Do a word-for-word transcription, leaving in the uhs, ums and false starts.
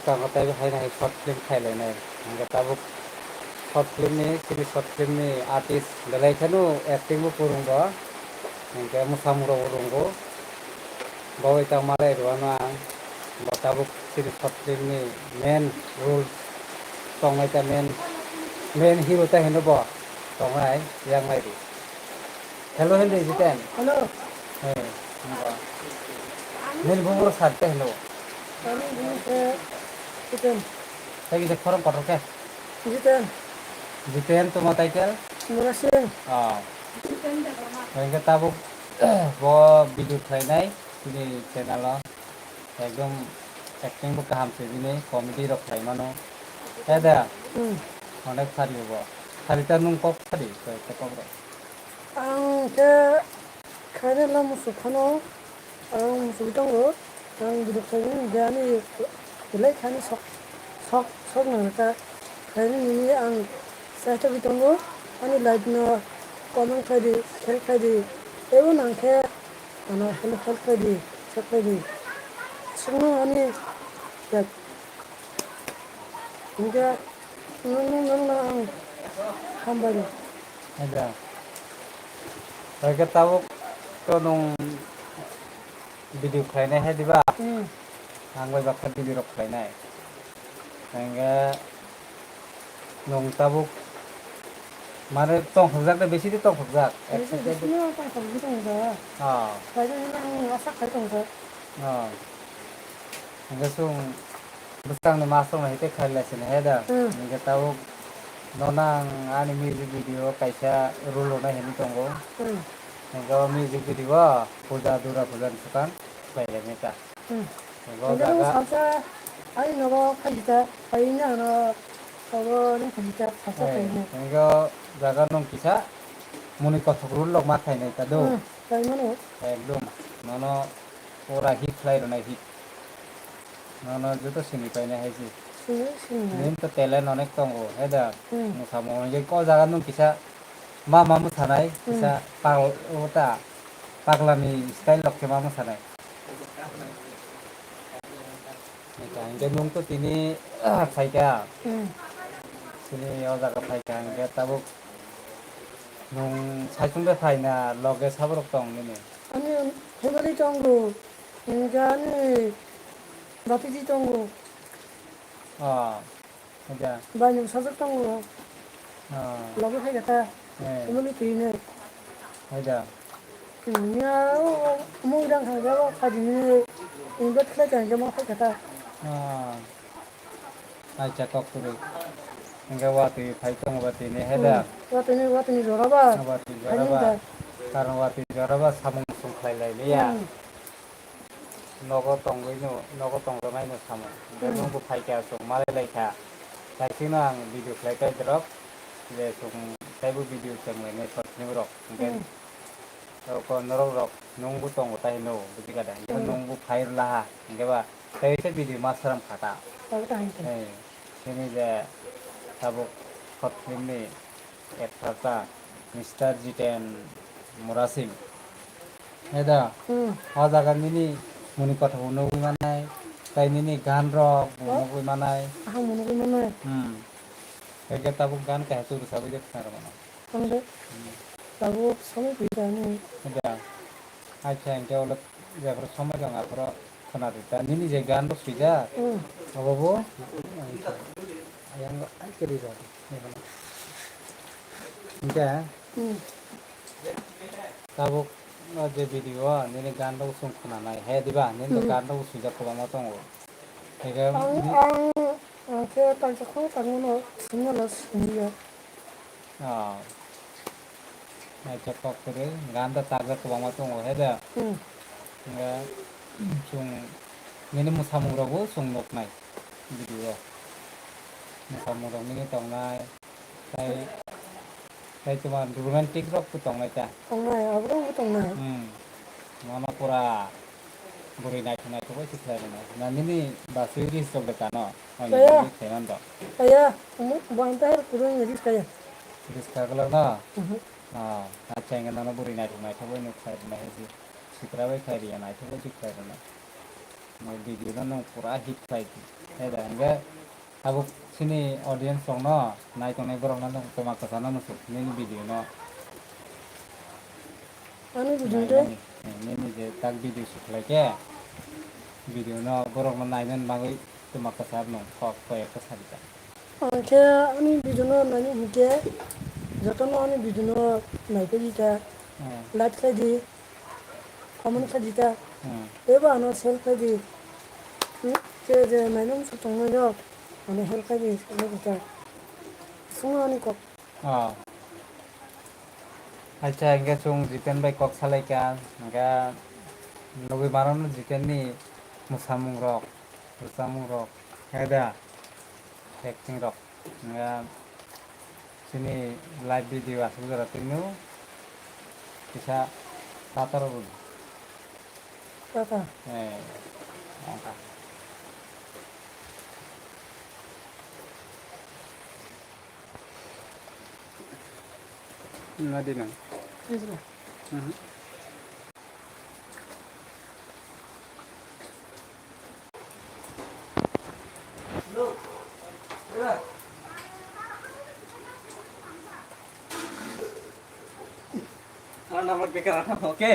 Tongo tei bo hai hai short film khailai nai. Hingke tabuk short film ni, chini short film ni artist belai kheno acting bo purung bo. Hingke mwsamung rok bo rung bo. Bo bai tang malai rwano ang. Bo tabuk chini short film ni main role tongnai ta main, main hero ta hino bo. Tongnai yang nai di. Hello, hello, Jiten. Hello. Hey, nungkha. Nini bumung rok sar te hello. Ani bumung khe Jiten. Tei kisa khorang kotor khe. Jiten. Jiten, tuma title? Murasing. Oh. Hingke tabuk bo video khlainai chini channel o. Ekdom acting bo kaham se bini, comedy rok khlai mano. He da? Hmm. Onek sari bo. Sari ta nung kok sari, kok rok. Ang khe khaina la musu phano, ang musu tongo, ang video khaini hingke ani belai khaini sok, sok, sok nang kha. Khaini nini ang saitogwi tongo, ani life no comment khaidi, share khaidi, teibo nang khe ano help, help khaidi, share khaidi. Sungno ani yak. Hingke nung, nung, nung, nung ang hambai. Ada. Oke, tabuk to nung video khlainai hai diba? Hmm. Ang bai bakha video rok khlainai. Hingke nung tabuk mane tongthokjak de, besi de tongthokjak. Besi, besi no tongthokjak. Oh. Khaidi nang asa khai tongjak. Oh. Hingke chwng bwskangni masrokno hai tei khailai sini he da. Hmm. Hingke tabuk nono ang ani music video kaisa role rwnai hinwi tongo. Hmm. Hingke o music video o puja, Durga puja ni swkang khlai lainai ta. Hmm. Hingke o hingke nwng jaga salsa ani nogo khaijita, phaiyini ano abo nwng khaijita salsa eh, khaijini. Hingke o jaga nwng kisa muni kothok rule rok ma khainai ta do. Hmm, khaimano. Ekdom nono pura hit khlai rwnai hit. Nono joto sini painai hai se. Sini, sini. Nini to talent onek tongo, he da? Hmm. Mwsamung hingke o jaga nwng kisa ma ma mwsanai, hmm, kisa pagl-, o ta, paglani style rok khe ma mwsanai. Hingke, hingke nwng to tini phaikha. Hmm. Chini o jaga phaikha, hingke tabuk nwng saichung de phaina, loge saborok tong nini? Ani family tongo. Hingke ani bapiji tongo. Oh, haida. Bai nwng sajak tongo. Oh. Logi phai kha ta. Eh. Family twi ne. Haida. Nya o mui dang thang jabo khadi ni. Invite khlai thang jamo phai kha ta. Oh. Acha kok kwrwi. Hingke watwi phai tongo ba tini he da. Hmm. Watwi ni, watwi ni jora ba. Watwi jora ba. Karon watwi jora ba samung sung khlai lai liya. Hmm. Nogo tongwi no, nogo tongjaknai no samung. Hingke hmm, nwng bo phai kha, chwng malai lai kha. Kaising no ang video khlai kha dorok. Je chwng taibo video chwng lai nai short film rok. Hingke hmm, rok norok rok nwng bo tongo tai no, buji kha da. Hingke hmm, nwng bo phai rwla ha. Hingke ba tei khe video ma sram kha ta. Abo ta hingke. Eh, chini je tabuk short film ni actor ta Mister Jiten Murasing. He da? Hmm. O jaga nini muni kotha bo nugwi manai, tei nini gan rok bo oh, nugwi manai. Aha, bo nugwi manai. Hmm. Eke tabuk gan kaisa chwng rwchapwi de khna rwmano. Ang de. Hmm. Tabuk somoi pui da ni. He da? Acha, hingke ulo jephuru somoi dong aphuru khna rwdi ta. Nini je gan rok swijak, hmm, obo bo? Ayang ai kiri rok. Hingke hmm, tabuk o je video o nini gan rok chwng khna nai he diba? Nini hmm, gan rok swijak kwbangma tongo. Hingke ang, ni- ang, ang khe kaisa khoroksa no swngnano swngliya. Oh. Naithok kok kwrwi, gan da chajak kwbangma tongo he da. Hmm. Hingke chwng nini mwsamung rokbo chwng nuknai video o. Mwsamung rok nini tongnai, tei, tei twma romantic rok bo tongnai ta. Tongnai, abo rok bo tongnai. Hmm. Nono pura bwrwi naithok naithok bai se khlai rwnai. Nandini basui reels rok de kano? Kaya. Kaya. Bo ang ta her kurung reels kaya. Reels kaglak no? Mhm. Ah, acha, hingke nono bwrwi naithok naithok bai nuk khlai rwnai hai se. Sikra bai khlai riya, naithok bai se khlai rwnai. Mo video no nwng pura hit khlai di. Eda, hingke tabuk chini audience rokno nai tongnai borokno nwng twma kwchano muchung nini video no. Ani video nai de? Nani, eh, nini je tak video sukhlai khe, video no borokno nainani bagwi twma kwchar nwng kok koi ekta sadi ta. Ang khe ani video no naini hinkhe jotono ani video no naiphai di ta, hmm, like khlai di, comment khlai di ta, hmm, teibo ano share khlai di. Hmm, je je naina muchung tongnai rok ano help khlai di, help khlai di ta. Chwng ani kok. Oh. Acha, hingke chwng Jiten bai kok salaikha, hingke nugwi mano Jiten ni mwsamung rok, rwchapmung rok, heda acting rok, hingke chini live video aswk jora twino kisa tatar rw. Tata. Eh, tata. Nadi nang. Yes, sir. Mhm. Anak-anak bekar anak, oke?